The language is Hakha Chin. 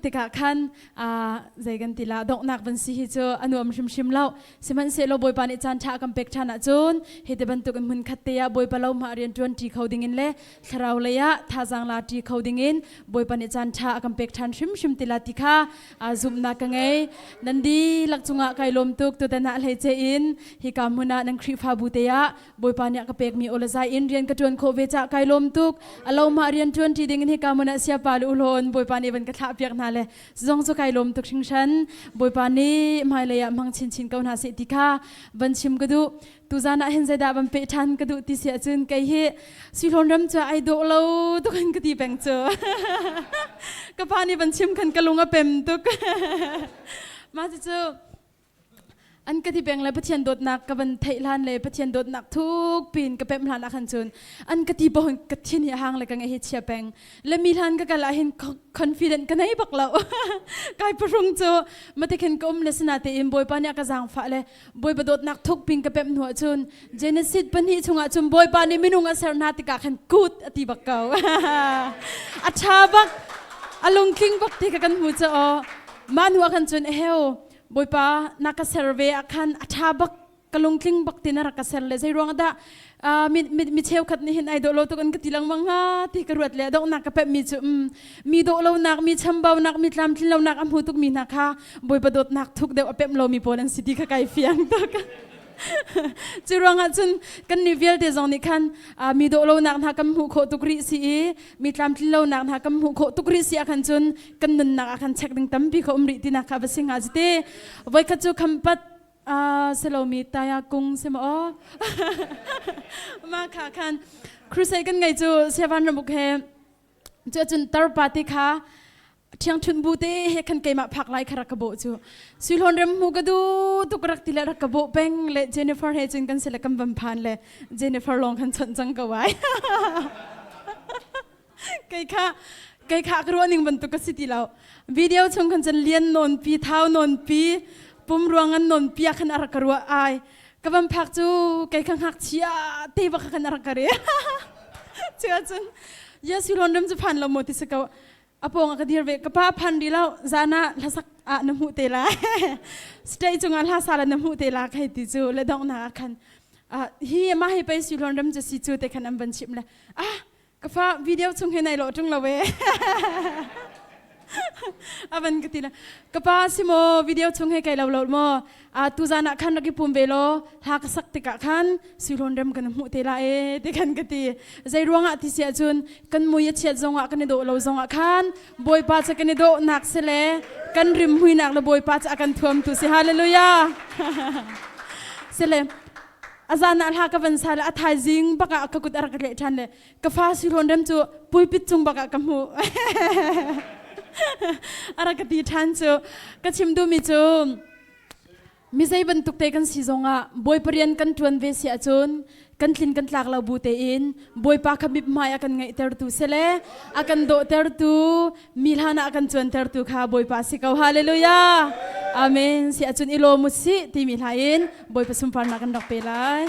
tikah khan zei kan ti la donghnak van si hi cu a nuam hrimhrim lo. Sihmanhsehlaw Bawipa nih caan ṭha a kan pek ṭhan ahcun hi ti bantuk in hmun khat te ah Bawipa lo hma rian ṭuan ṭi kho ding in le thlarau lei ah thazaang la ṭi kho ding in Bawipa nih caan ṭha a kan pek ṭhan hrimhrim ti la ti kha zumhnak ka ngei. Nan dihlak cungah kai lawm tuk tutan ah hleice in hika hmun ah nan Khrihfabu te ah Bawipa nih a ka pekmi aw le zai in rian ka ṭuan khawh ve cah kai lawm tuk. A lo mah rian ṭuan ṭi ding in hika hmun ah siapa le uhlawn Bawipa nih van ka thlah piak hna le zong cu kai lawm tuk hringhran. Bawipa nih hmailei ah hmang chinchin ko hna seh ti kha van chim ka duh. Tuzan ah hin zeidah van peh ṭhan ka duh ti si ahcun kei hi Sihlawn ram cu ai dawh lo tuk in ka ti peng cu. Ka pa nih van chim khan ka lung a pem tuk. Mah cucu An ka ti peng le Pathian dawtnak ka van theih hlan le Pathian dawtnak thuk pin ka pemh hlan ah khan cun an ka ti paoh ka thin hi a hang le ka ngaih hi chia peng le mi hlan ka kal ah hin confident ka nei bak lo kai pahrung cu mate khin ka um le sina tein Bawipa nih a ka zaangfah le Bawipa dawtnak thuk pin ka pemh hnu ah cun Genesis pahnih chungah cun Bawipa nih minung a ser hna tikah khan kut a ti bak ko a ṭha bak a lungtling bak ti kha kan hmu cu aw mah hnu ah khan cun eheu Bawipa na ka ser ve ah khan a ṭha bak ka lungtling bak ti na rak ka ser le zei ruang dah mi mi cheukhat nih hin ai dawh lo tuk an ka ti lengmang hnga ti ka ruat le donghnak ka pemh mi cu mi dawh lonak mi chambaunak mi tlamtlin lonak a hmu tuk mi hna kha Bawipa dawtnak thuk deuh a pemh lomi pawl an si ti kha kai fiang tuk. Cu ruangah cun kan nih vialte zong nih khan mi dawh lonak hna kan hmuh khawh tuk rih si i mi tlamtlin lonak hna kan hmuh khawh tuk rih si ah khan cun kan nunnak ah khan check ding tampi kha um rih tinak kha va si hnga te voikhat cu khampat selomi taya kung si ma aw ma kha khan crusade kan ngei cu siavan ramuk he cu cun tarpa te kha ṭhiangṭhunh bu te he khan keimah phak lai kha rak ka bawh cu suihlawn rem hmu ka du tuk rak ti le rak ka bawh peng le Jennifer he cun kan si le kan van phan le Jennifer lawng khan chawnh cang ko ai kei kha kei kha ka ruah ning bantuk ka si ti lo video chung khan cun lian nawn pi thau nawn pi pum ruangan nawn pi ah khan a rak ka ruah ai ka van phak cu kei kha ngakchia te bak khan a rak ka re cu ahcun Yesu lawn ram cu phan lo maw ti si ko a pawng ah ka dir ve ka pa phan ri lo zan ah hlasak ah na hmuh te lai stage cungah hla sa la na hmuh te la kai ti cu le donghnak ah khan hi mah hi pei si hlawn ram cu si cu te khan an van chim le ah ka fa video chung he nai lo tung lo we avan ka ti la ka pa si mo video chung he kai lo lo mo a tu zan ah khan rak i pum ve law hla ka sak tikah khan suihlawn rem kan hmuh te la e ti khan ka ti zei ruangah ti si ahcun kan mui a chiat zongah kan i dawh lo zongah khan bawipa cu kan i dawh nak si le kan rim huinak le bawipa cu a kan thuam tu si hallelujah si le a zan ah hla ka van sa le a thaizing bakah ka kut a rak leh ṭhan le ka fa suihlawn rem cu pulpit cung bakah ka hmuh a rak ka ti ṭhan cu ka chim duhmi cu Mi zei bantuk te kan si zongah Bawipa rian kan ṭuan ve si ahcun kan tlin kan tlak lo bu tein Bawipa kha mithmai a kan ngeihtertu si le a kan dawhtertu mi hlan ah a kan cuantertu kha Bawipa si ko. Hallelujah! Amen. Si ahcun i lawm u sih timi hla in Bawipa sunparnak kan rak pe lai.